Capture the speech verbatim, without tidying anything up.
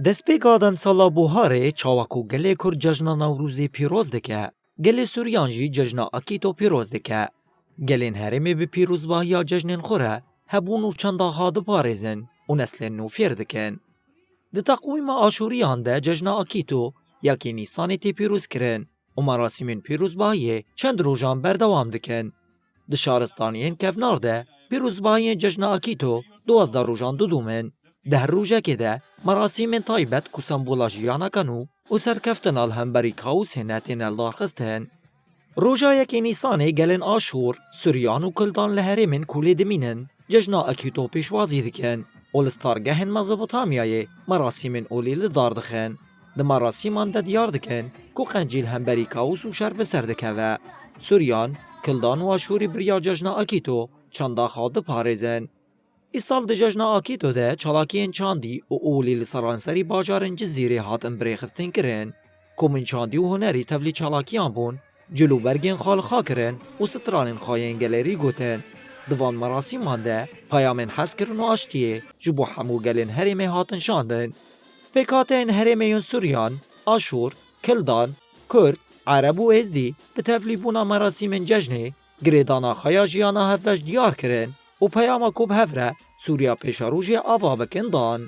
Destpêka demsala Buharê çawa ku gelê Kurd cejna Newrozê pîroz dike, gelê Suryan jî cejna Akîto pîroz dike. Gelên herêmê bi pîrozbahiya cejnên xwe re hebûn û çanda xwe diparêzin û neslên nû fêr dikin. Di teqwîma Aşûriyan de cejna Akîto yekê Nîsanê tê pîrozkirin û merasîmên pîrozbahiyê çend rojan berdewam dikin. Di şaristaniyên kevnar de pîrozbahiyên cejna Akîto duwazdeh rojan didûmin. Di her rojekê de merasîmên taybet ku sembola jiyana keno û serkeftina li hemberî kaosê ne têne lidarxistin. Roja yekê Nîsanê gelên Aşûr, Suryan û Kildan li herêmên Kolê dimînin, cejna Akîto pêşwazî dikin û li stargehên Mezopotamyayê merasîmên olî li dar dixin. Di merasîman de diyar dikin ku qencî li hemberî kaos û şer bi ser dikeve. Suryan, Kildan û Aşûrî bi riya cejna Akîto çanda xwe diparêzin. Îsal di cejna Akîto de çalakiyên çandî û olî li seranserî bajarên Cizîrê hatin birêxistinkirin. Komên çandî û hunerî tevlî çalakiyan bûn, cil û bergên xwe li xwe kirin û stranên xwe yên gelêrî gotin. Di van merasîman de peyamên hezkirin û aştiyê ji bo hemû gelên herêmê hatin şandin. Pêkhateyên herêmê yên Suryan, Aşûr, Kildan, Kurd, Ereb û Êzdî bi tevlîbûna merasîmên cejnê girêdana xwe ya jiyana hevbeş diyar kirin û peyama ku bi hev re Sûriya pêşerojê ava bikin dan.